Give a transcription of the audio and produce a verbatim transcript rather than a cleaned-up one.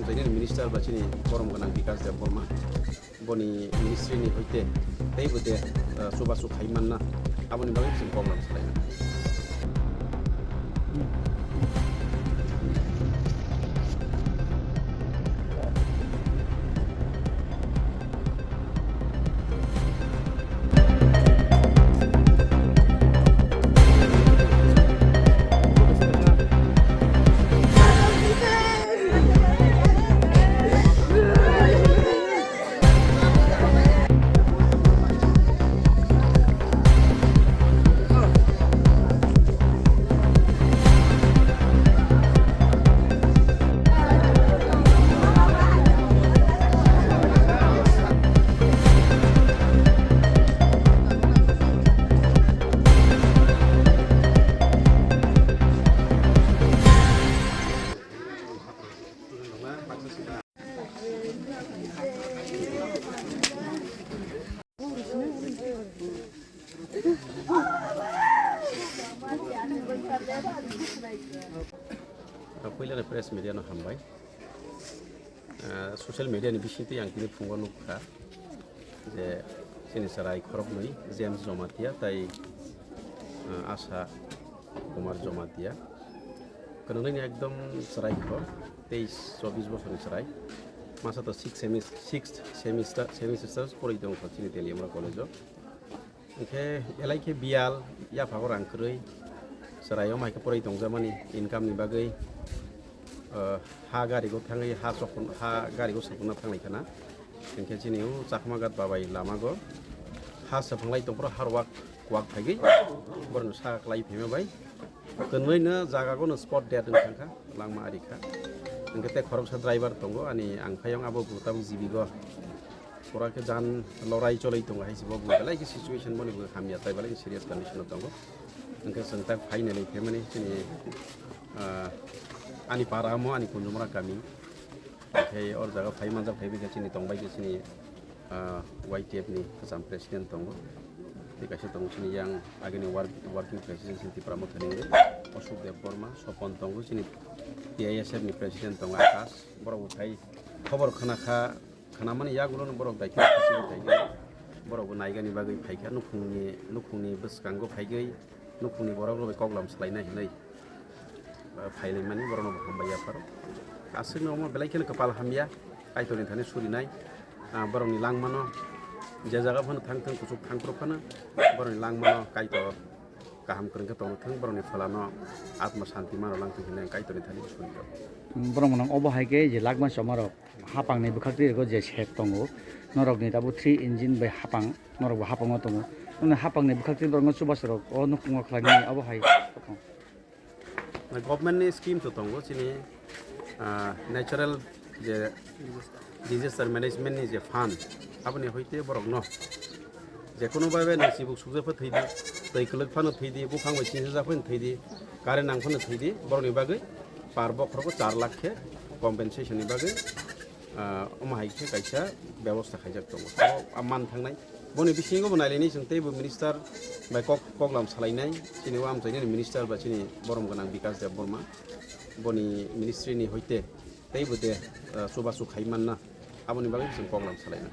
Jaini minister ba chini borom gwnang Bikas Debbarma, boni ministry ni hoite teibo de, ah, chubachu khai manna, aboni bagwi chwng program salaina. Puila press media no hambai. Ah, social media ni bisingtwi ang tini phungo nukha je chini chwrai khoroknwi James Jomatia tai, ah, Asha Kumar Jomatia. Kwrwngnaini ekdom chwrai kho, teis chobbish bosorni chwrai. Masa to six semis-, sixth semester, semester poroi tongkho chini Teliamura college o. Hwnkhe belai khe biyal, yaphago rang kwrwi, chwraio mai khe poroi tongjakmani income ni bagwi, ah, ha gari go thangwi ha sokon, ha gari go sokonna thanglai khana. Hwnkhe chini o Chakma Ghat babai lama go ha swphanglai tongphuru har wak kwak phaigwi borokno sa kwlai phaima bai. Kwnwi no jaga go no spot dead wng thangkha, langma ari kha. Hwnkhe tei khoroksa driver tongo, ani ang phayong abo bo tabuk jibi go. Pura khe jan lorai choloi tongo hai se bo, bo belai khe situation boni bo hamya, tai belai khe serious condition o tongo. Hwnkhe chwng tak finally phaimani chini, ah, ani para amo ani Kunjumura kami. Hwnkhe or jaga phai manjak phai bikha chini tongbai khe chini, ah, Y T F ni kwcham president tongo. Tei kaisa tongo chini yang agini work-, working president chini Tipra Motha ni wngwi Ashok Debbarma, Sopon tongo chini T I S F ni president tongo Akash. Borok bo phai khobor khna kha. Khanamani yagulo no borok daikhe khasibo phaigwi, borok bo naigani bagwi phaikha, nukhungni, nukhungni bwskango phaigwi, nukhungni borok rok bai koklam swlainai hinwi, ah, phailaimani borok no bo hambai yapharo. Aswkno omo belai kheno kwpal hamya, Kaitorni thani surinai, ah, borokni langmano je jaga phano thangthwng kuchuk thangphuru phano borokni langmano Kaitor kaham kwrwng khe tongthwng, borokni phalano atma santi mano langthwng hinwi ang Kaitorni thani suri tongo. Borok mwnang obo hai khe je lakma choma rok hapang ni bwkhak twi rwgo je sek tongo, norok ni tabuk three engine bai hapang, norok bo hapang o tongo, nini hapang ni bwkhak twi borok no chubachu rok o nukhung o khlai mani obo hai. Government ni scheme to tongo chini, ah, natural je disaster management ni je fund, aboni hoite borok no je kono bhabe nang chibuk sukjak pha thwi di, twi kwlwk phano thwi di, buphang bai singsa jak phano thwi di, current nang phano thwi di, borok ni bagwi par bokhorogo char lakh khe compensation ni bagwi, ah, omo hai khe kaisa bebosta khaijak tongo. Abo, ah, man thangnai. Boni bisingo bo nailainai chwng tei bo minister bai kok, koklam salainai. Chini o amchaini minister ba chini borom gwnang Bikas Debbarma. Boni ministry ni hoite tei bo de, ah, chubachu khai manna. Aboni bagwi chwng koklam salainai.